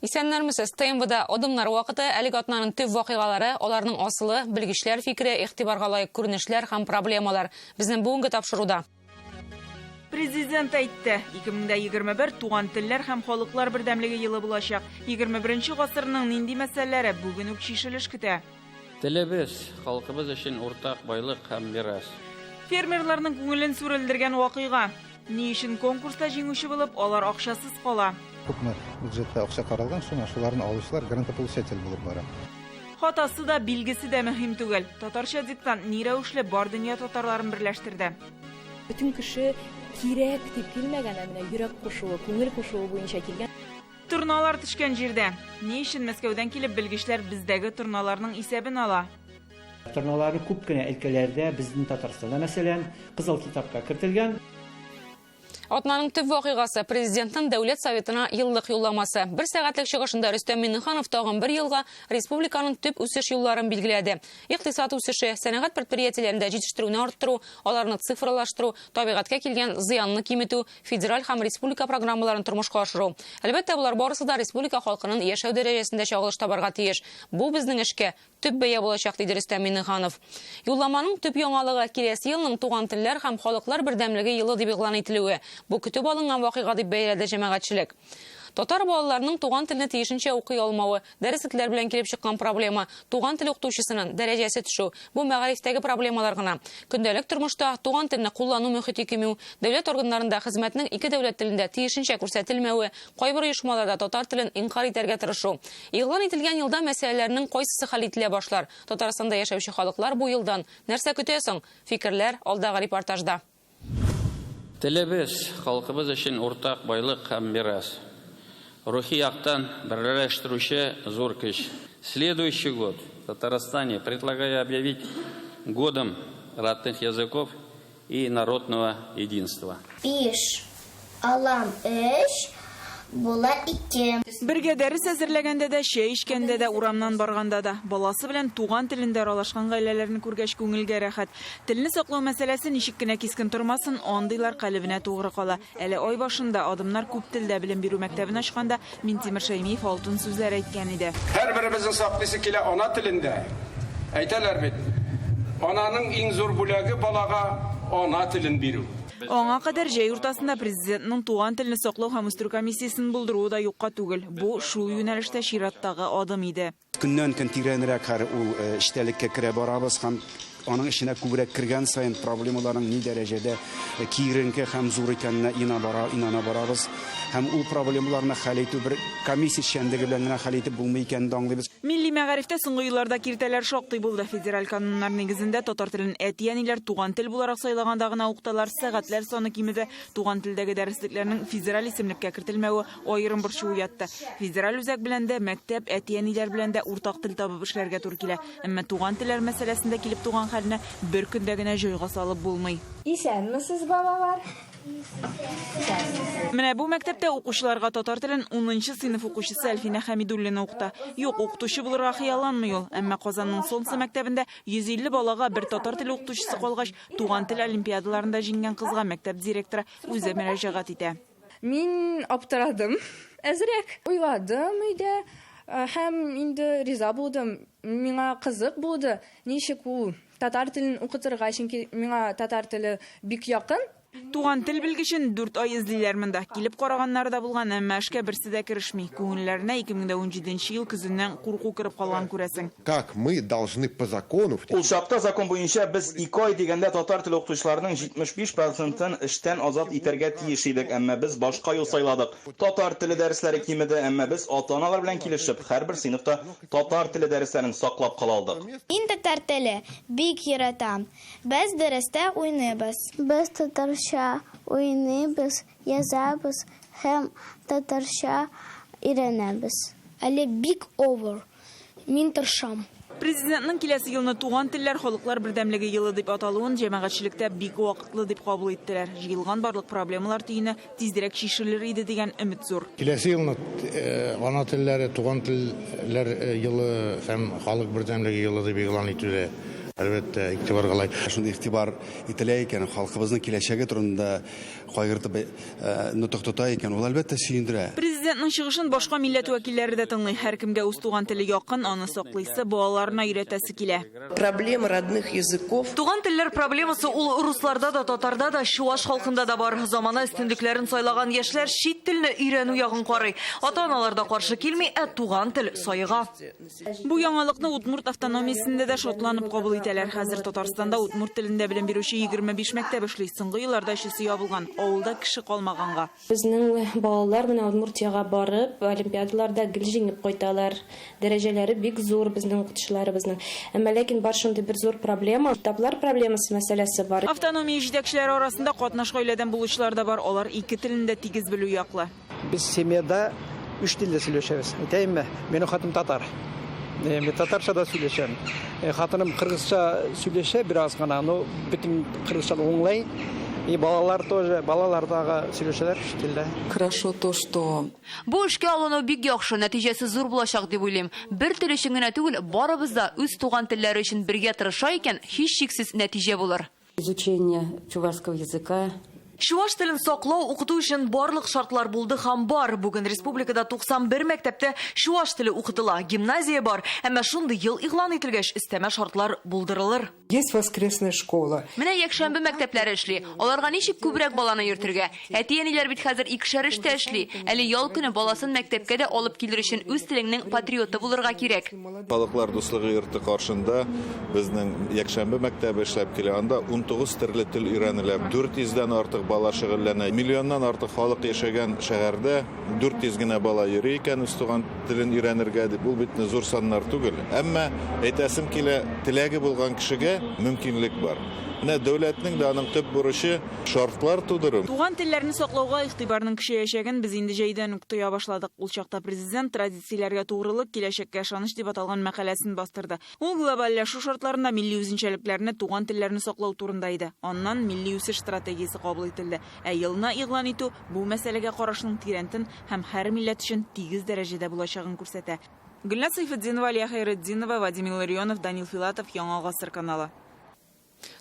Исәннәрмесез, ТМВда адымнар вакыты, әлеге атнаның төп вакыйгалары, аларның асылы, белгечләр фикере, игътибарга лаек күренешләр һәм проблемалар. Безнең бүгенге тапшыруда. Президент әйтте, 2021 туган телләр һәм халыклар бердәмлеге елы булачак. 21 гасырның нинди мәсьәләләре бүген үк чишелеш көтә? Телебез, халкыбыз өчен уртак байлык һәм мирас. Фермерларның күңелен сүрелдергән вакыйга. Ни өчен конкурста җиңүче булып, алар акчасыз кала? Күпме бюджетта акча каралган, шуңа шуларны алучылар грантополучатель булып бара. Хатасы да, билгесе дә мөһим түгел. Татарча диктант ни рәвешле бар дөнья татарларын берләштерде? Бөтен кеше кирәк дип килмәгән, ә менә йөрәк кушуы, күңел кушуы буенча килгән. Торналар төшкән җирдә. Ни өчен Мәскәүдән килеп белгечләр бездәге торналарның исәбен ала? Торналары күп кенә өлкәләрдә, безнең Татарстанда, мәсәлән, Кызыл китапка кертелгән. Атнаның төп вакыйгасы, Президентның Дәүләт Советына еллык юлламасы. Бер сәгатьлек чыгышында Рөстәм Миңнеханов тагын бер елга республиканың төп үсеш юлларын билгеләде. Икътисад үсеше, сәнәгать предприятиеләрендә җитештерүне арттыру, аларны цифралаштыру, табигатькә килгән зыянны киметү, федераль һәм республика программаларын тормышка ашыру. Әлбәттә, болар барысы да республика халкының яшәү дәрәҗәсендә чагылыш табарга тиеш. Бу безнең эшкә төп бәя булачак, диде Рөстәм Миңнеханов. Юлламаның төп яңалыгы, киләсе елның Туган телләр һәм халыклар бердәмлеге елы дип игълан ителүе. Бу көтеп алынган вакыйга дип бәяләде җәмәгатьчелек. Татар балаларының туган телне тиешенчә укый алмавы, дәреслекләр белән килеп чыккан проблема, туган тел укытучысының дәрәҗәсе төшү, бу мәгарифтәге проблемалар гына. Көндәлек тормышта туган телне куллану мөхите кимү, дәүләт органнарында хезмәтнең ике дәүләт телендә тиешенчә күрсәтелмәве, кайбер оешмаларда татар телен инкарь итәргә тырышу. Игълан ителгән елда мәсьәләләрнең кайсысы хәл ителә башлар? Татарстанда яшәүче халыклар бу елдан нәрсә көтә соң? Фикерләр, алдагы репортажда. Телебез, халкыбыз өчен уртак байлык һәм мирас. Рухи яктан берләштерүче зур көч. Следующий год в Татарстане предлагаю объявить годом родных языков и народного единства. Биш, алам өч, була ике. Бергә дәрес әзерләгәндә дә, чәй эчкәндә дә, урамнан барганда да. Баласы белән туган телендә аралашкан гаиләләрне күргәч, күңелгә рәхәт. Телне саклау мәсьәләсе ничек кенә кискен тормасын, андыйлар калебенә тугры кала. Әле ай башында Адымнар күп телдә белем бирү мәктәбен ачканда Минтимер Шәймиев алтын сүзләр әйткән иде. Һәрберебезнең саклыйсы килә ана телендә. Әйтәләр бит, ананың иң зур бүләге балага ана телен бирү. Аңа кадәр җәй уртасында Президентның туган телне саклау һәм үстерү комиссиясен булдыруы да юкка түгел. Бу, шул юнәлештә чираттагы адым иде. Көннән-көн тирәнрәк һәр ул эчтәлеккә керә барабыз һәм аның эченә күбрәк кергән саен проблемаларның ни дәрәҗәдә киеренке һәм зур икәненә ина бара, инана барабыз. Һәм ул проблемаларны хәл итү бер комиссия эшчәнлеге белән генә хәл итеп булмый икәнен дә аңлыйбыз. Милли мәгарифтә соңгы елларда киртәләр шактый булды. Федераль кануннар нигезендә татар телен әти-әниләр туган тел буларак сайлаганда гына укыталар, сәгатьләр саны кимеде, туган телдәге дәреслекләрнең федераль исемлеккә кертелмәве аерым борчу уятты. Федераль үзәк белән дә, мәктәп, әти-әниләр белән дә уртак тел табып эшләргә туры килә. Әмма туган телләр мәсьәләсендә килеп туган хәлне бер көндә генә җайга салып булмый. Исәнмесез, балалар! Менә бу мәктәптә укучыларга татар телен унынчы сыйныф укучысы Әлфинә Хәмидуллина укыта. Юк, укытучы булырга хыялланмый ул. Әмма Казанның Солнце мәктәбендә 150 балага бер татар теле укытучысы калгач, туган тел олимпиадаларында җиңгән кызга мәктәп директоры үзе мөрәҗәгать итә. Мин аптырадым әзрәк. Уйладым өйдә һәм инде риза булдым. Миңа кызык булды, ничек ул татар телен укытырга, чөнки миңа татар теле бик якын. Туган тел белгечен дүрт ай эзлиләр монда. Килеп караганнары да булган, әмма эшкә берсе дә керешми. Күңелләренә 2017 нче ел көзеннән курку кереп калган, күрәсең. Как мы должны по закону в Ул чакта закон буенча без ике ай дигәндә татар теле укытучыларының 75 процентын эштән азат итәргә тиеш идек, әмма без башка юл сайладык. Татар теле дәресләре кимеде, әмма без ата-аналар белән килешеп, һәрбер сыйныфта татар теле дәресләрен саклап кала алдык. Мин татар теле бик яратам. Без дәрестә уйныйбыз. Без татарча уйныйбыз, язабыз һәм татарча өйрәнәбез. Әле бик авыр. Мин тырышам. Президентның киләсе елны Туган телләр, халыклар бердәмлеге елы дип аталуын җәмәгатьчелектә бик вакытлы дип кабул иттеләр. Җыелган барлык проблемалар төене тизрәк чишелер иде дигән өмет зур. Киләсе елны Ана телләре, туган телләр елы һәм халык бердәмлеге елы дип игълан итү дә. Әлбәттә, игътибарга лаек. Шундый игътибар ителә икән, халкыбызның киләчәге турында кайгыртып нотык тота икән, ул әлбәттә сөендерә. Президентның чыгышын башка милләт вәкилләре дә тыңлый. Һәркемгә үз туган теле якын, аны саклыйсы, балаларына өйрәтәсе килә. Проблема родных языков. Туган телләр проблемасы ул русларда да, татарда да, чуаш халкында да бар. Замана өстенлекләрен сайлаган яшьләр чит телне өйрәнү ягын карый. Ата-аналар да каршы килми, ә туган тел саега. Бу яңалыкны удмурт автономиясендә дә шатланып кабул итәләр. Хәзер Татарстанда удмурт телендә белем бирүче 25 мәктәп эшли. Соңгы елларда өчесе ябылган. Авылда кеше калмаганга. Безнең балалар менә Удмуртиягә барып, олимпиадаларда гел җиңеп кайталар. Дәрәҗәләре бик зур безнең укытучыларыбызның. Әмма ләкин бар шундый бер зур проблема, китаплар проблемасы мәсьәләсе бар. Автономия җитәкчеләре арасында катнаш гаиләдән булучылар да бар. Алар ике телне дә тигез белү яклы. Без семьяда өч телдә сөйләшәбез. Әйтәемме, минем хатыным татар. Мин татарча да сөйләшәм. Хатыным кыргызча сөйләшә бераз гына, но бөтен кыргызчаны аңлый. И балалар тоже, балалар дагы сөйләшәләр өч телдә. Хорошо то, что Бу эшкә алыну бик яхшы, нәтиҗәсе зур булачак дип уйлыйм. Бер тел өчен генә түгел, барыбыз да үз туган телләре өчен бергә тырыша икән, һичшиксез нәтиҗә булыр. Изучение чувашского языка. Чуваш телен саклау, укыту өчен барлык шартлар булды һәм бар. Бүген республикада 91 мәктәптә чуваш теле укытыла, гимназия бар. Әмма шундый ел игълан ителгәч, өстәмә шартлар булдырылыр. Есть воскресная школа. Менә якшәмбе мәктәпләре эшли. Аларга ничек күбрәк баланы йөртергә? Әти-әниләр бит хәзер икешәр эштә эшли. Әле ял көне баласын мәктәпкә дә алып килер өчен үз телеңнең патриоты булырга кирәк. Халыклар дуслыгы йорты каршында безнең якшәмбе мәктәбе эшләп килә. Анда 19 төрле тел өйрәнелә. 400дән артык бала шөгыльләнә. Миллионнан артык халык яшәгән шәһәрдә 400 генә бала йөри икән үз туган телен өйрәнергә дип, ул бит зур саннар түгел. Әмма әйтәсем килә, теләге булган кешегә мөмкинлек бар. Менә дәүләтнең дә аның төп бурычы шартлар тудыру. Туган телләрне саклауга игътибарның көчәячәген без инде җәйдән үк тоя башладык. Ул чакта президент традицияләргә тугрылык, киләчәккә ышаныч дип аталган мәкаләсен бастырды. Ул глобальләшү шартларында милли үзенчәлекләрне, туган телләрне саклау турында иде. Аннан милли үсеш стратегиясе кабул ителде. Ә елны игълан итү бу мәсьәләгә карашның тирәнтен һәм һәр милләт өчен тигез дәрәҗәдә булачагын күрсәтә. Гөлназ Сайфетдинова, Алия Хәйретдинова, Вадим Илларионов, Данил Филатов, Яңа Гасыр каналы.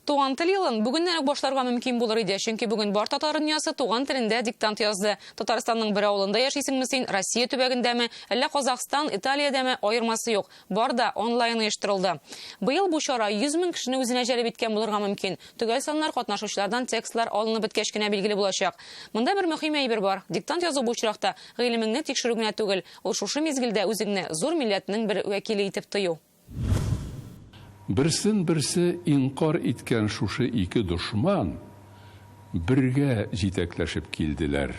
Туган тел елын бүгеннән үк башларга мөмкин булыр иде, чөнки бүген бар татар дөньясы туган телендә диктант язды. Татарстанның бер авылында яшисеңме син, Россия төбәгендәме, әллә Казахстан, Италиядәме, аермасы юк. Бар да онлайн оештырылды. Быел бу чара 100 мең кешене үзенә җәлеп иткән булырга мөмкин. Төгәл саннар катнашучылардан текстлар алынып беткәч кенә билгеле булачак. Монда бер мөһим әйбер бар. Диктант язу бу очракта гыйлемеңне тикшерү генә түгел, ул шушы мизгелдә үзеңне зур милләтнең бер вәкиле итеп тою. Берсен берсе инкар иткән шушы ике дошман бергә җитәкләшеп килделәр.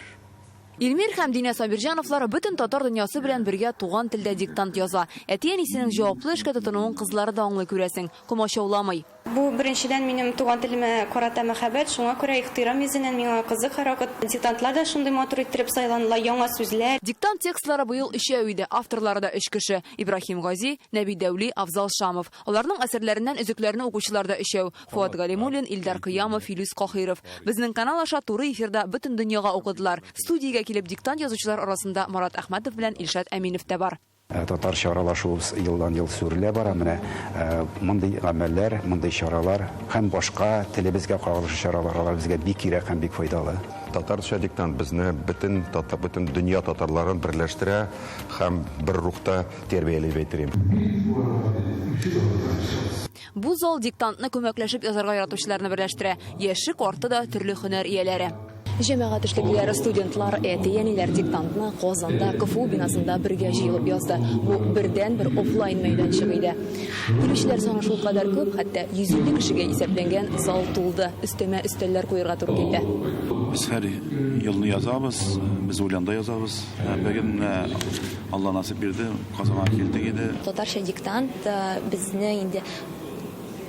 Илмир һәм Динә Сабирҗановлар бөтен татар дөньясы белән бергә туган телдә диктант яза. Әти-әнисенең җаваплы эшкә тотынуын кызлары да аңлый күрәсең, комачауламый. Бу беренчедән минем туган телемә карата мәхәббәт, шуңа күрә ихтирам йөзеннән миңа кызык һәрвакыт. Диктантлар да шундый матур иттереп сайланыла, яңа сүзләр. Диктант текстлары быел өчәү иде, авторлары да өч кеше: Ибраһим Гази, Нәби Дәүли, Афзал Шамов. Аларның әсәрләреннән өзекләрне укучылар да өчәү: Фуат Галимуллин, Илдар Кыямов, Филүс Каһиров. Безнең канал аша туры эфирда бөтен дөньяга укыдылар. Студиягә килеп диктант язучылар арасында Марат Әхмәтов белән Илшат Әминов та бар. Татарча аралашуыбыз елдан-ел сүрелә бара. Менә мондый гамәлләр, мондый чаралар һәм башка телебезгә кагылышлы чаралар алар безгә бик кирәк һәм бик файдалы. Татарча диктант безне бөтен татар, бөтен дөнья татарларын берләштерә һәм бер рухта тәрбияли дип әйтер идем. Бу зал диктантны күмәкләшеп язарга яратучыларны берләштерә. Яше, карты да төрле һөнәр ияләре. Җәмәгать эшлеклеләре, студентлар, әти-әниләр диктантны Казанда КФУ бинасында бергә җыелып язды. Бу бердән-бер офлайн мәйданчык иде. Килүчеләр саны шулкадәр күп, хәтта 150 кешегә исәпләнгән зал тулды. Өстәмә өстәлләр куерга туры килде. Без һәр елны язабыз, без Ульянда язабыз. Бүген менә Алла насыйп бирде, Казанга килдек иде. Татарча диктант безне инде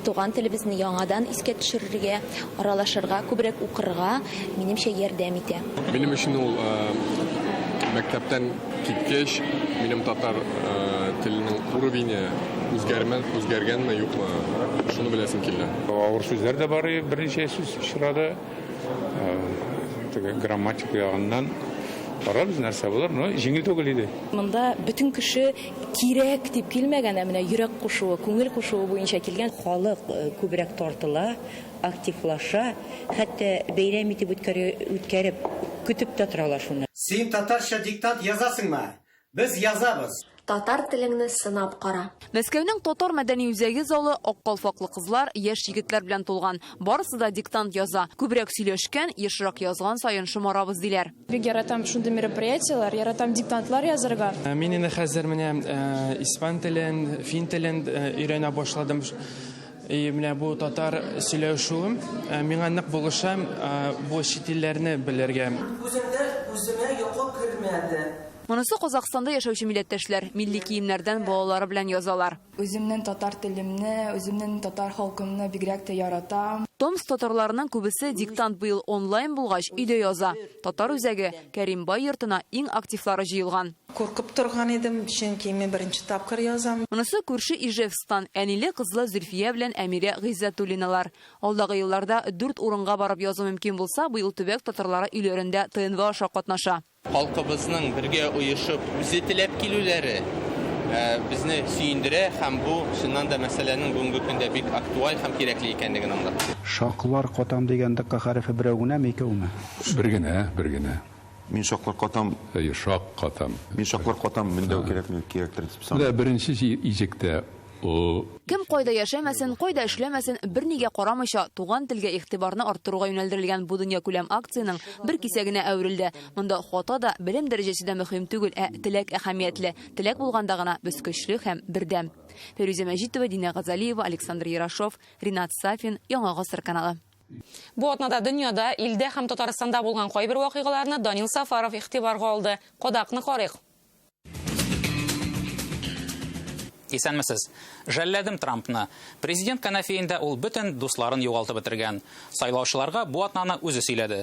туган телебезне яңадан искә төшерергә, аралашырга, күбрәк укырга, минемчә, ярдәм итә. Минем өчен ул мәктәптән киткәч, минем татар теленең уровене үзгәрмә, үзгәргәнме, юкмы, шуны беләсем килде. Авыр сүзләр дә бар, берничә сүз очрады. Теге грамматика ягыннан Карарбыз, нәрсә булыр, но җиңел түгел иде. Монда бөтен кеше кирәк дип килмәгән, ә менә йөрәк кушуы, күңел кушуы буенча килгән. Халык күбрәк тартыла, активлаша, хәтта бәйрәм итеп үткәреп, көтеп тә торалар шуны. Син татарча диктант язасыңмы? Без язабыз! Татар телеңне сынап кара. Мәскәүнең Татар мәдәни үзәге залы ак калфаклы кызлар, яшь егетләр белән тулган. Барысы да диктант яза. Күбрәк сөйләшкән, ешрак язган саен шомарабыз, диләр. Бик яратам шундый мероприятиеләр, яратам диктантлар язырга. Мин инде хәзер менә испан телен, фин телен өйрәнә башладым. И менә бу татар сөйләшүем миңа нык булыша бу чит илләрне белергә. Үземдә үземә йокы кермәде. Монысы Казахстанда яшәүче милләттәшләр. Милли киемнәрдән балалары белән язалар. Үземнең татар телемне, үземнең татар халкымны бигрәк тә яратам. Томск татарларының күбесе диктант быел онлайн булгач, өйдә яза. Татар үзәге Кәримбай йортына иң активлары җыелган. Куркып торган идем, чөнки мин беренче тапкыр язам. Монысы күрше Ижевсктан әниле-кызлы Зөлфия белән Әмирә Гыйззәтуллиналар. Алдагы елларда дүрт урынга барып язу мөмкин булса, быел төбәк татарлары өйләрендә ТНВ аша катнаша. Халкыбызның бергә оешып, үзе теләп килүләре безне сөендерә һәм бу чыннан да мәсьәләнең бүгенге көндә бик актуаль һәм кирәкле икәнлеген аңлата. Шаклар катам дигәндә К хәрефе берәү генәме, икәүме? Бер генә, бер генә. Мин шаклар катам. Әйе, шак катам. Мин шаклар катам, мендәү кирәкме, кирәктер дип саныйм. Менә беренче иҗектә О. Кем кайда яшәмәсен, кайда эшләмәсен, бернигә карамыйча, туган телгә игътибарны арттыруга юнәлдерелгән бу дөньякүләм акциянең бер кисәгенә әверелде. Монда хата да, белем дәрәҗәсе дә мөһим түгел, ә теләк әһәмиятле. Теләк булганда гына без көчле һәм бердәм. Фәйрүзә Мәҗитова, Динә Газалиева, Александр Ерашов, Ринат Сафин, Яңа Гасыр каналы. Бу атнада дөньяда, илдә һәм Татарстанда булган кайбер вакыйгаларны Данил Сафаров игътибарга алды. Кадакны карыйк. Исәнмесез. Жәлләдем Трампны. Президент кәнәфиендә ул бөтен дусларын югалтып бетергән. Сайлаучыларга бу атнаны үзе сөйләде.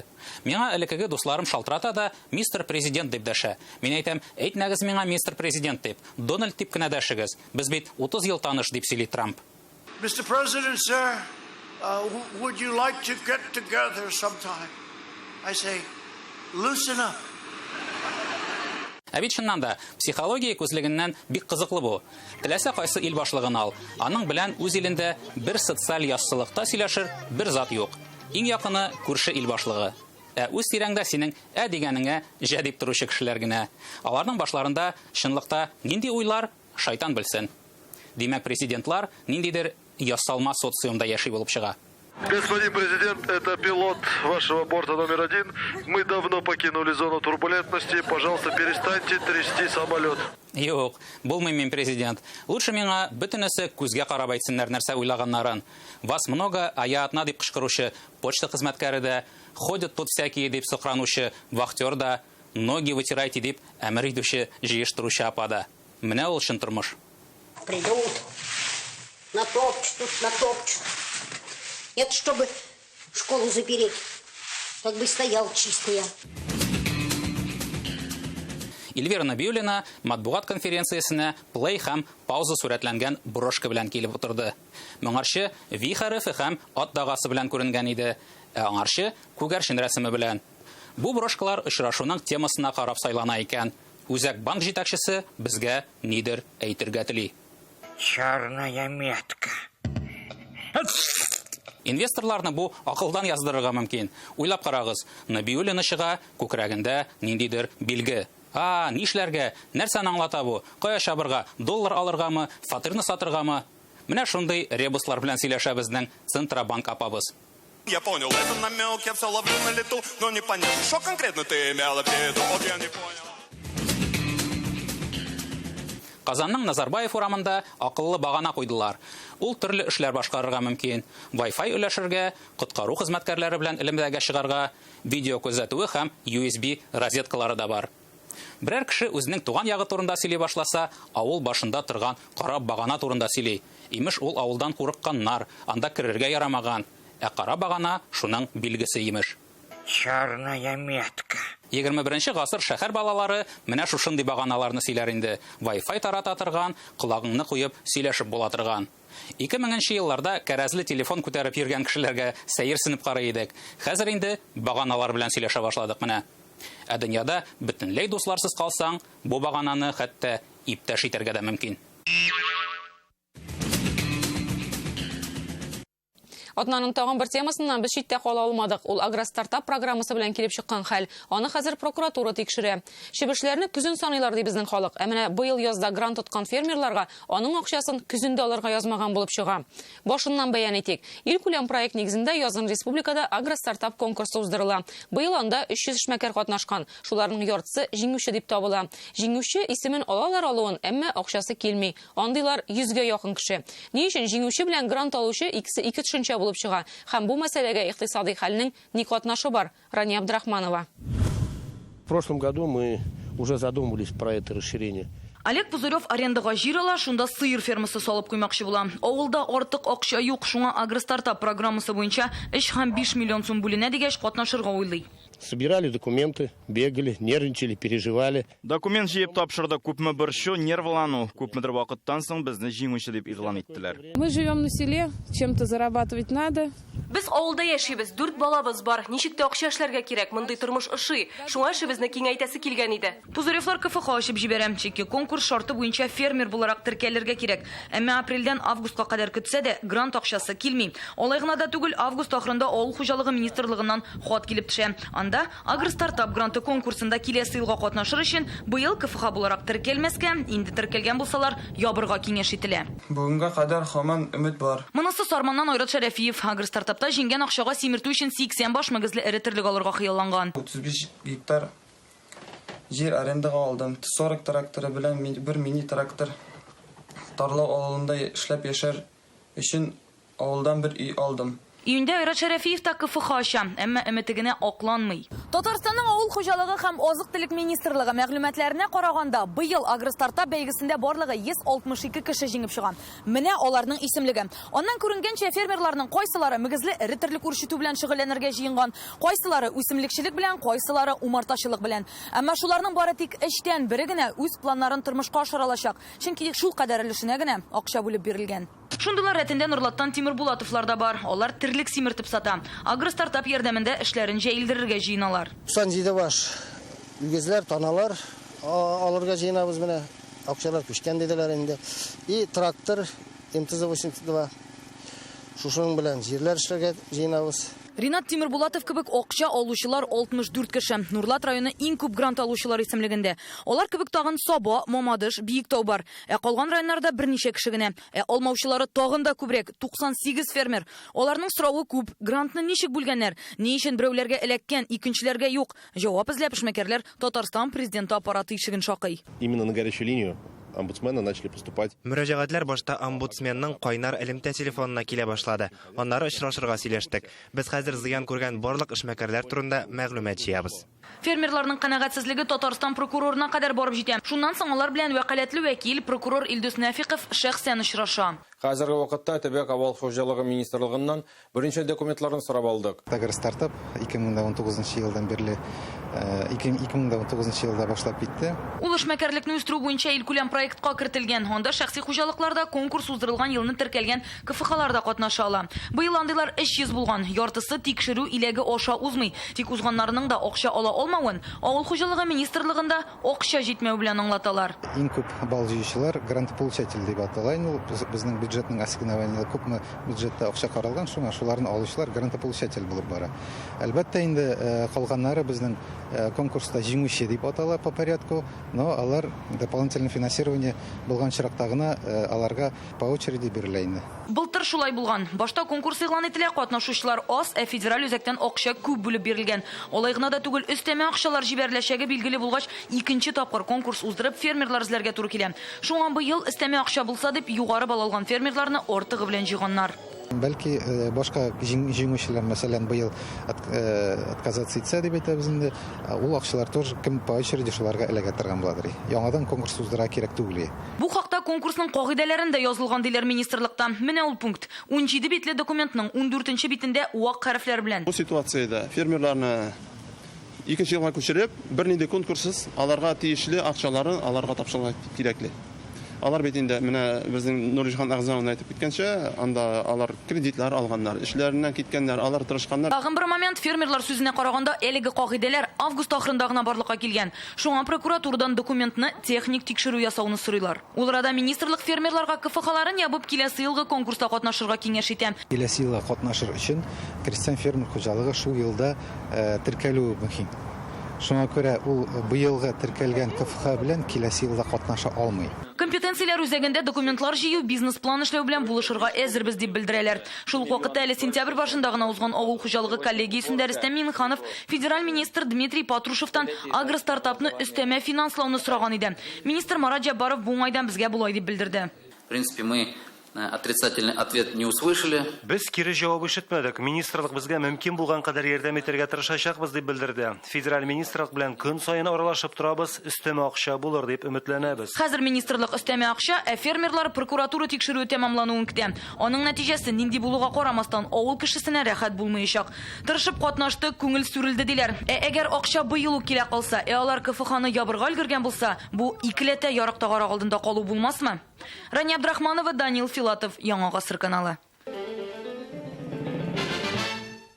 Миңа элеккеге дусларым шалтырата да, мистер президент дип дәшә. Мин әйтәм, әйтмәгез миңа мистер президент дип, Дональд дип кенә дәшегез. Без бит 30 ел таныш, дип сөйли Трамп. Mr. President, sir, would you like to get together sometime? I say, loosen up. Ә бит чыннан да, психология күзлегеннән бик кызыклы бу. Теләсә кайсы ил башлыгын ал, аның белән үз илендә бер социаль яссылыкта сөйләшер бер зат юк. Иң якыны күрше ил башлыгы. Ә үз тирәңдә синең ә дигәнеңә җә дип торучы кешеләр генә. Аларның башларында чынлыкта нинди уйлар, шайтан белсен. Димәк, президентлар ниндидер ясалма социумда яши булып чыга. Господин президент, это пилот вашего борта номер один. Мы давно покинули зону турбулентности. Пожалуйста, перестаньте трясти самолет. Юк, булмыйм мин президент. Лучше миңа бөтенесе күзгә карап әйтсеннәр нәрсә уйлаганнарын. Вас много, а я одна дип кычкыручы почта хезмәткәре дә, ходят тут всякие дип сыкранучы вахтер да, ноги вытирайте дип әмер итүче җыештыручы апа да. Менә ул чын тормыш. Придут, натопчут, натопчут. Это чтобы школу запереть, как бы стоял чистая. Эльвира Набиуллина матбугат конференциясенә плей һәм пауза сурәтләнгән брошка белән килеп утырды. Моңарчы V хәрефе һәм ат дагасы белән күренгән иде, ә аңарчы күгәрчен рәсеме белән. Бу брошкалар очрашуның темасына карап сайлана икән. Үзәк банк җитәкчесе безгә нидер әйтергә тели. Черная метка. Инвесторларны бу акылдан яздырырга мөмкин. Уйлап карагыз, Набиуллина чыга, күкрәгендә ниндидер билге. А, нишләргә? Нәрсәне аңлата бу? Кая чабырга? Доллар алыргамы? Фатирны сатыргамы? Менә шундый ребуслар белән сөйләшә безнең Центробанк апабыз. Я понял, это намек, я все ловлю на лету, но непонятно, что конкретно ты имела в виду, вот я не понял. Казанның Назарбаев урамында акыллы багана куйдылар. Ул төрле эшләр башкарырга мөмкин. Wi-Fi өләшергә, коткару хезмәткәрләре белән элемтәгә чыгарга, видео күзәтүе һәм USB розеткалары да бар. Берәр кеше үзенең туган ягы турында сөйли башласа, авыл башында торган кара багана турында сөйли. Имеш, ул авылдан курыкканнар, анда керергә ярамаган. Ә кара багана шуның билгесе имеш. Черная метка. 21 гасыр шәһәр балалары менә шушындый баганаларны сөйләр инде. Wi-Fi тарата торган, колагыңны куеп сөйләшеп була торган. 2000 елларда кәрәзле телефон күтәреп йөргән кешеләргә сәерсенеп карый идек. Хәзер инде баганалар белән сөйләшә башладык менә. Ә дөньяда бөтенләй дусларсыз калсаң, бу багананы хәтта иптәш итәргә дә мөмкин. Атнаның тагын бер темасыннан без читтә кала алмадык. Ул агростартап программасы белән килеп чыккан хәл. Аны хәзер прокуратура тикшерә. Чебешләрне көзен саныйлар ди безнең халык. Ә менә быел язда грант откан фермерларга аның акчасын көзен дә алырга язмаган булып чыга. Башыннан бәян итик. Илкүләм проект нигезендә язын республикада агростартап конкурсы уздырыла. Быел анда 300 эшмәкәр катнашкан. Шуларның яртысы җиңүче дип табыла. Җиңүче исемен алалар алуын, әмма акчасы килми. Андыйлар 100гә якын кеше. Ни өчен җиңүче белән грант алучы икесе ике төшенчә булып чыга? Һәм бу мәсьәләгә икътисадый хәлнең ни катнашы бар? Рания Абдрахманова. В прошлом году мы уже задумывались про это расширение. Олег Пузырев арендага җир ала, шунда сыер фермасы салып куймакчы була. Авылда артык акча юк, шуңа агростартап программасы буенча 3 һәм 5 миллион сум бүленә дигәч, катнашырга уйлый. Собирали документы, бегали, нервничали, переживали. Документ җыеп тапшырдык, күпме борчу, нервлану, күпмедер вакыттан соң безне җиңүче дип игълан иттеләр. Мы живем на селе, чем-то зарабатывать надо. Без авылда яшибез, дүрт балабыз бар. Ничек тә акча эшләргә кирәк, мондый тормыш ошый. Шуңа эшебезне киңәйтәсе килгән иде. Пузыревлар КФХ ачып җибәрә, чөнки конкурс шарты буенча фермер буларак теркәлергә кирәк. Әмма апрельдән августка кадәр көтсә дә, грант акчасы килми. Алай гына да түгел, август ахырында авыл хуҗалыгы министрлыгыннан хат килеп төшә. Анда агростартап гранты конкурсында киләсе елга катнашыр өчен быел КФХ буларак теркәлмәскә, инде теркәлгән булсалар, ябырга киңәш ителә. Бүгенгә кадәр һаман өмет бар. Монысы Сарманнан Айрат Шәрәфиев. Агростартапта җиңгән акчага симертү өчен 80 баш мөгезле эре терлек алырга хыялланган. 35 гектар җир арендага алдым. Т-40 тракторы белән бер мини трактор. Тарлау авылында эшләп яшәр өчен авылдан бер өй алдым. Июньдә Айрат Шәрәфиев та КФХ ача, әмма өмете генә акланмый. Татарстанның авыл хуҗалыгы һәм азык-төлек министрлыгы мәгълүматларына караганда, быел агростартап бәйгесендә барлыгы 162 кеше җиңеп чыга. Менә аларның исемлеге. Аннан күренгәнчә, фермерларның кайсылары мөгезле эре терлек үрчетү белән шөгыльләнергә җыенган, кайсылары үсемлекчелек белән, кайсылары умартачылык белән. Әмма шуларның бары тик өчтән бере генә үз планнарын тормышка ашыра алачак. Чөнки шулкадәр өлешенә генә акча бүлеп бирелгән. Шундыйлар рәтендә Нурлаттан Тимербулатовлар да бар. Алар терлек симертеп сата. Агростартап ярдәмендә эшләрен җәелдерергә җыеналар. 97 баш үгезләр, таналар алырга җыенабыз менә. Акчалар күчкән диделәр инде. И трактор МТЗ-82. Шушының белән җирләр эшләргә җыенабыз. Ринат Тимербулатов кебек акча алучылар 64 кеше. Нурлат районы иң күп грант алучылар исемлегендә. Алар кебек тагын Саба, Мамадыш, Биектау бар. Ә калган районнарда берничә кеше генә. Ә алмаучылары тагын да күбрәк, 98 фермер. Аларның соравы күп. Грантны ничек бүлгәннәр? Ни өчен берәүләргә эләккән, икенчеләргә юк? Җавап эзләп эшмәкәрләр Татарстан президенты аппараты ишеген шакый. Именно на горячую линию омбудсмена начали поступать. Мөрәҗәгатьләр башта омбудсменның кайнар элемтә телефонына килә башлады. Аннары очрашырга сөйләштек. Без хәзер зыян күргән барлык эшмәкәрләр турында мәгълүмат җыябыз. Фермерларның канәгатьсезлеге Татарстан прокурорына кадәр барып җитә. Шуннан соң алар белән вәкаләтле вәкил прокурор Илдус Нәфиков шәхсән очраша. Хәзерге вакытта төбәк авыл хуҗалыгы министрлыгыннан беренче документларын сорап алдык. Агростартап 2019 елдан бирле 2019 елда башлап китте. Ул эшмәкәрлекне үстерү буенча илкүләм проектка кертелгән. Анда шәхси хуҗалыкларда конкурс уздырылган елны теркәлгән КФХларда катнаша ала. Быел андыйлар 300 булган. Яртысы тикшерү иләге аша узмый. Тик узганнарының да акча ала алмавын авыл хуҗалыгы министрлыгында акча җитмәү белән аңлаталар. Иң күп балл җыючылар грантополучатель дип атала. Инде ул безнең бюджетның ассигнование күпме бюджетта акча каралган, шуңа шуларны алучылар грантополучатель булып бара. Әлбәттә инде калганнары безнең конкурста җиңүче дип атала по порядку, но алар дополнительное финансирование булган очракта гына аларга по очереди бирелә инде. Былтыр шулай булган. Башта конкурс игълан ителә, катнашучылар аз, ә федераль үзәктән акча күп бүлеп бирелгән. Алай гына да түгел, өстәмә акчалар җибәреләчәге билгеле булгач, икенче тапкыр конкурс уздырып фермерлар эзләргә туры килә. Шуңа быел өстәмә акча булса дип югары балл алган фермерларны артыгы белән җыйганнар. Бәлки башка җиңүчеләр, мәсәлән, быел отказаться итсә дип әйтәбез инде, ул акчалар тоже кем по очереди шуларга эләгә торган буладыр. Яңадан конкурс уздыра кирәк түгел. Бу хакта конкурсның кагыйдәләрендә язылган диләр министрлыкта. Менә ул пункт. 17 битле документның 14 битендә вак хәрефләр белән. Бу ситуациядә фермерларны икенче елга күчереп, бернинди конкурссыз аларга тиешле акчаларын аларга тапшырырга кирәкле. Алар бит инде менә безнең Нуриҗиһан Әгъзамовна әйтеп киткәнчә, анда алар кредитлар алганнар, эшләреннән киткәннәр, алар тырышканнар. Тагын бер момент, фермерлар сүзенә караганда, әлеге кагыйдәләр август ахырында гына барлыкка килгән. Шуңа прокуратурадан документны техник тикшерү ясауны сорыйлар. Ул арада министрлык фермерларга КФХларын ябып, киләсе елгы конкурста катнашырга киңәш итә. Киләсе елга катнашыр өчен крестьян-фермер хуҗалыгы шул елда теркәлүе мөһим. Шуңа күрә ул быелгы теркәлгән КФХ белән киләсе елда катнаша алмый. Компетенцияләр үзәгендә документлар җыю, бизнес-план эшләү белән булышырга әзербез, дип белдерәләр. Шул ук вакытта әле сентябрь башында гына узган авыл хуҗалыгы коллегиясендә Рөстәм Миңнеханов федераль министр Дмитрий Патрушевтан агростартапны өстәмә финанслауны сораган иде. Министр Марат Җәббаров бу уңайдан безгә болай дип белдерде. В принципе, мы Отрицательный ответ не услышали. Без кире җавап ишетмәдек. Министрлык безгә мөмкин булган кадәр ярдәм итәргә тырышачакбыз, дип белдерде. Федераль министрлык белән көн саен аралашып торабыз, өстәмә акча булыр дип өметләнәбез. Хәзер министрлык өстәмә акча, ә фермерлар прокуратура тикшерүе тәмамлануын көтә. Аның нәтиҗәсе нинди булуга карамастан, авыл кешесенә рәхәт булмаячак. Тырышып катнаштык, күңел сүрелде, диләр. Ә әгәр акча быел ук килә калса, ә алар КФХны ябырга өлгергән булса, бу икеләтә ярык тагарак алдында калу булмасмы? Рания Абдрахманова, Данил Филатов, Яңа гасыр каналы.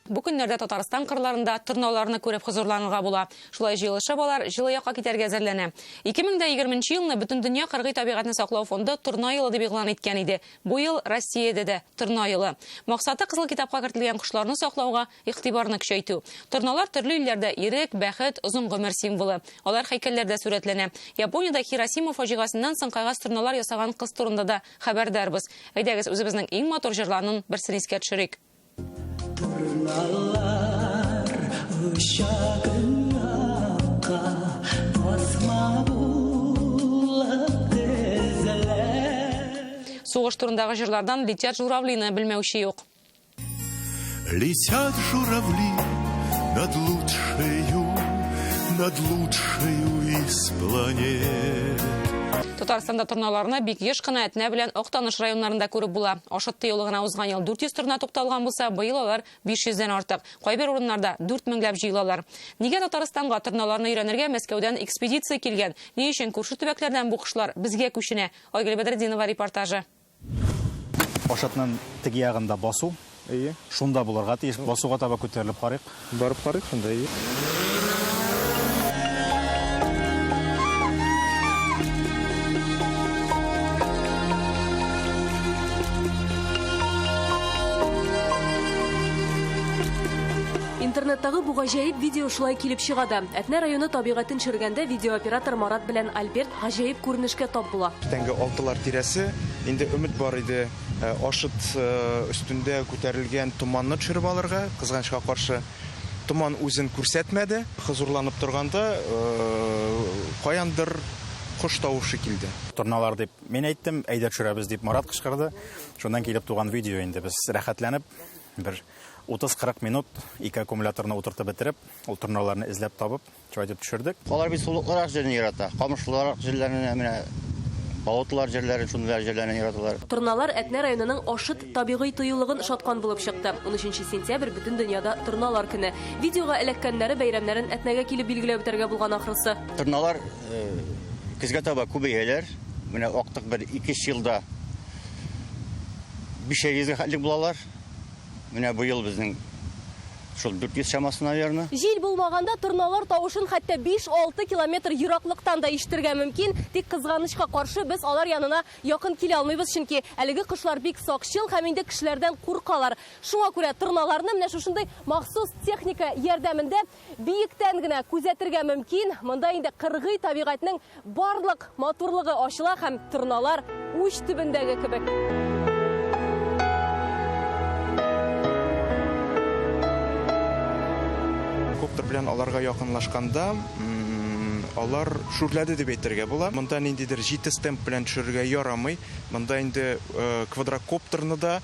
Бу көннәрдә Татарстан кырларында торналарны күреп хозурланырга була. Шулай җыелышып алар җылы якка китәргә әзерләнә. 2020 елны Бөтендөнья кыргый табигатьне саклау фонды торна елы дип игълан иткән иде. Бу ел Россиядә дә торна елы. Максаты Кызыл китапка кертелгән кошларны саклауга игътибарны көчәйтү. Торналар төрле илләрдә ирек, бәхет, озын гомер символы. Алар һәйкәлләрдә сурәтләнә. Япониядә Хиросима фаҗигасеннән соң кәгазь торналар ясаган кыз турында да хәбәрдарбыз. Әйдәгез, үзебезнең иң матур җырларның берсен искә төшерик. Торналар оча көньякка, басма булып тезелә. Сугыш турындагы җырлардан Летят журавлины белмәүче юк. Летят журавли над лучшею, над лучшею из планет. Татарстанда торналарны бик еш кына Әтнә белән Актаныш районнарында күреп була. Ашыт тыюлыгына узган ел 400 торна тукталган булса, быел алар 500 дән артык. Кайбер урыннарда 4 меңләп җыелалар. Нигә Татарстанга торналарны өйрәнергә Мәскәүдән экспедиция килгән? Ни өчен күрше төбәкләрдән бу кошлар безгә күченә? Айгөл Бәдретдинова репортажы. Ашатның теге ягында басу. Әйе. Шунда булырга тиеш. Басуга таба күтәрелеп карыйк. Барып карыйк шунда, әйе. Интернеттагы бу гаҗәеп видео шулай килеп чыга да. Әтнә районы табигатен төшергәндә видеооператор Марат белән Альберт гаҗәеп күренешкә тап була. Иртәнге алтылар тирәсе, инде өмет бар иде, Ашыт өстендә күтәрелгән томанны төшереп алырга. Кызганычка каршы, томан үзен күрсәтмәде. Хозурланып торганда, каяндыр кош тавышы килде. Торналар дип мин әйттем, әйдә төшерәбез дип Марат кычкырды. Шуннан килеп туган видео инде. Без рәхәтләнеп бер 30-40 минут ике аккумуляторны утыртып бетереп, ул торналарны эзләп табып, Шулай итеп төшердек. Алар бит сулыклырак җирне ярата. Камышлырак җирләрне менә болотлар җирләрен, шундыйлар җирләрне яраталар. Торналар Әтнә районының Ашыт табигый тыюлыгын ошаткан булып чыкты. 13 сентябрь бөтен дөньяда торналар көне. Видеога эләккәннәре бәйрәмнәрен Әтнәгә килеп билгеләп үтәргә булган ахрысы. Торналар көзгә таба күбәяләр. Менә актык бер ике-өч елда бишәр йөзгә хәтлек булалар. Менә быел безнең шул 400 чамасы, наверно. Җил булмаганда торналар тавышын хәтта 5-6 километр ераклыктан да ишетергә мөмкин. Тик кызганычка каршы без алар янына якын килә алмыйбыз, чөнки әлеге кошлар бик сакчыл һәм инде кешеләрдән куркалар. Шуңа күрә торналарны менә шушындый махсус техника ярдәмендә биектән генә күзәтергә мөмкин. Монда инде кыргый табигатьнең Барлык матурлыгы ачыла һәм торналар уч төбендәге кебек. Коптер белән аларга якынлашканда, алар шүрләде дип әйтергә була. Монда ниндидер җитез темп белән төшерергә ярамый. Монда инде квадрокоптерны да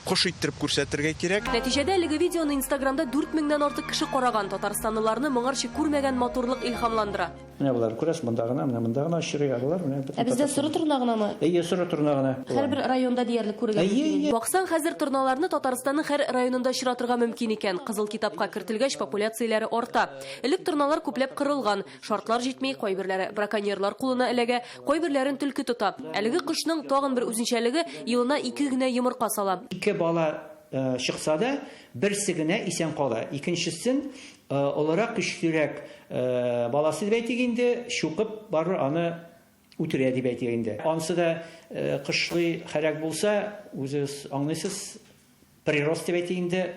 кош иттереп күрсәтергә кирәк. Нәтиҗәдә әлеге видеоны Инстаграмда 4 меңнән артык кеше караган. Татарстанлыларны моңарчы күрмәгән матурлык илһамландыра. Менә болар күрәсез, монда гына, менә монда гына очрый, ә болар менә Ә бездә соры торна гынамы? Әйе, соры торна гына. Һәрбер районда диярлек күрергә мөмкин. Баксаң, хәзер торналарны Татарстанның һәр районында очратырга мөмкин икән. Кызыл китапка кертелгәч, популяцияләре арта. Элек торналар күпләп кырылган. Шартлар җитми, кайберләре браконьерлар кулына эләгә, кайберләрен төлке тота. Әлеге кошның тагын бер үзенчәлеге, елына ике генә йомырка сала. Ике бала чыкса да, берсе генә исән кала. Икенчесен олырак, көчлерәк баласы дип әйтик инде, чукып барыбер аны үтерә дип әйтик инде. Ансы да кышлый һәлак булса, үзегез аңлыйсыз, прирост дип әйтик инде,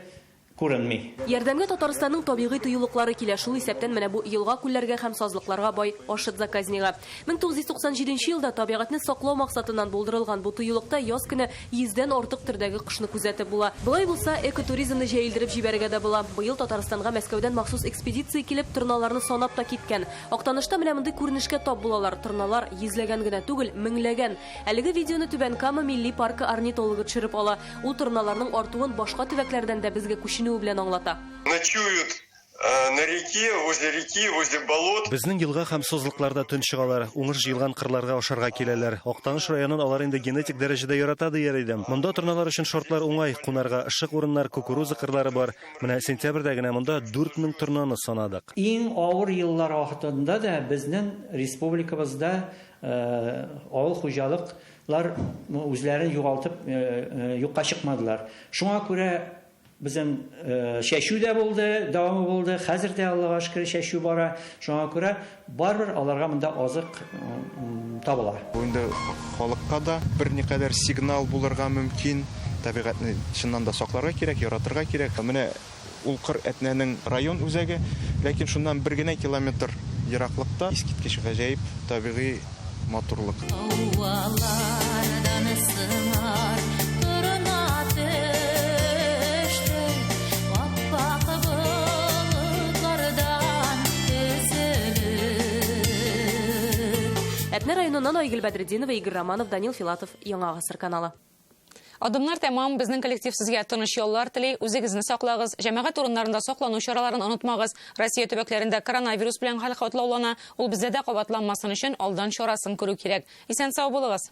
күренми. Ярдәмгә Татарстанның табигый тыюлыклары килә, шул исәптән менә бу елга-күлләргә һәм сазлыкларга бай Ашыт заказнигы. 1997 елда табигатьне саклау максатыннан булдырылган бу тыюлыкта яз көне йөздән артык төрдәге кошны күзәтеп була. Болай булса, экотуризмны җәелдереп җибәрергә дә була. Быел Татарстанга Мәскәүдән махсус экспедиция килеп, торналарны санап та киткән. Актанышта менә мондый күренешкә тап булалар. Торналар йөзләгән генә түгел, меңләгән. Әлеге видеоны Түбән Кама милли паркы орнитологы төшереп ала. Ул торналарның артуын башка төбәкләрдән дә безгә күченүе белән аңлата. Ночуют на реке, возле реки, возле болот. Безнең елга һәм сазлыкларда төн чыгалар, уңыш җыелган кырларга ашарга киләләр. Актаныш районын алар инде генетик дәрәҗәдә ярата дияр идем. Монда торналар өчен шартлар уңай, кунарга ышык урыннар, кукуруза кырлары бар. Менә сентябрьдә генә монда 4000 торнаны санадык. Иң авыр еллар вакытында да безнең республикабызда авыл хуҗалыклар үзләрен югалтып юкка чыкмадылар. Шуңа күрә безнең чәчү дә булды, дәвамы булды. Хәзер дә Аллага шөкер чәчү бара. Шуңа күрә барыбер аларга монда азык табыла. Бу инде халыкка да берникадәр сигнал булырга мөмкин. Табигатьне чыннан да сакларга кирәк, яратырга кирәк. Менә ул кыр Әтнәнең район үзәге, ләкин шуннан бер генә километр ераклыкта искиткеч гаҗәеп табигый матурлык. Һавалардан сыңар торна төште, ап-ак болытлардан өзелеп. Әтнә районыннан Айгөл Бәдретдинова, Игорь Романов, Данил Филатов, Яңа Гасыр каналы. Адымнар тәмам, безнең коллектив сезгә тыныч яллар тели, үзегезне саклагыз, җәмәгать урыннарында саклану чараларын онытмагыз. Россия төбәкләрендә коронавирус белән хәл катлаулана, ул бездә дә кабатланмасын өчен алдан чарасын күрү кирәк. Исән сау булыгыз.